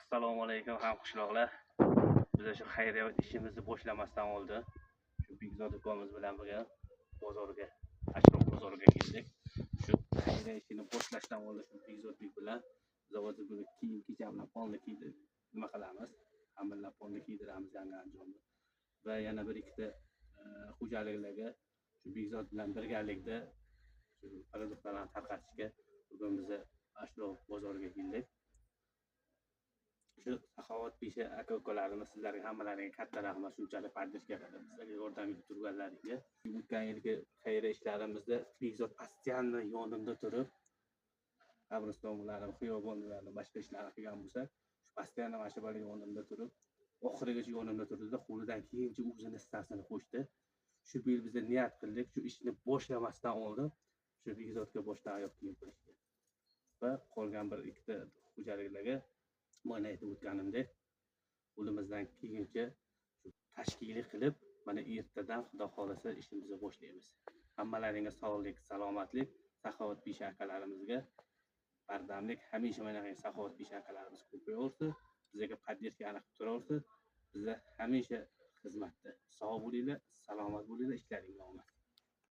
Assalomu alaykum hamqishloqlar. Biz shu xayriya ishimizni boshlamasdan oldin shu Bekzod ukamiz bilan birga bozorga, Ashrof bozoriga keldik. Shu xayriya ishini boshlashdan oldin shu Bekzodbek bilan biz hozir bugun kiyim kechak bilan polni kiydirib nima qilamiz? Ta'mirlab polni kiydiramiz yangi anjomni. Va yana bir ikkita xo'jaliklarga shu Bekzod bilan birgalikda shu produktlarni tarqatishga bugun biz Ashrof bozoriga keldik. Shu saxovatpesha aka ukalarimiz, sizlarga hammalaringga katta rahmat, shunchalik поддержка qilib bizlarga yordam berib turganlaringga. O'tgan yilgi xayriya ishlarimizda Bekzod постоянно yonimda turib, qabristonlarni, xiyobonlarni, boshqa ishlarni qilgan bo'lsa, shu постоянно mana shu bola yonimda turib, oxirigacha yonimda turdida, qo'lidan kelgancha o'zini hissasini qo'shdi. Shu yil biz niyat qildik, shu ishni boshlamasdan oldin shu Bekzodga boshdan oyoq kiyim qilishga va qolgan bir ikkita xo'jaliklarga mana aytib o'tganimdek, qo'limizdan kelguncha shu tashkillik qilib, mana ertadan Xudo xohlasa ishimizni boshlaymiz. Hammalaringga sog'lik, salomatlik, saxovatpesha akalarimizga bardamlik, hamisha mana saxovatpesha akalarimiz ko'payaversin, bizga поддержка qilib turaversin.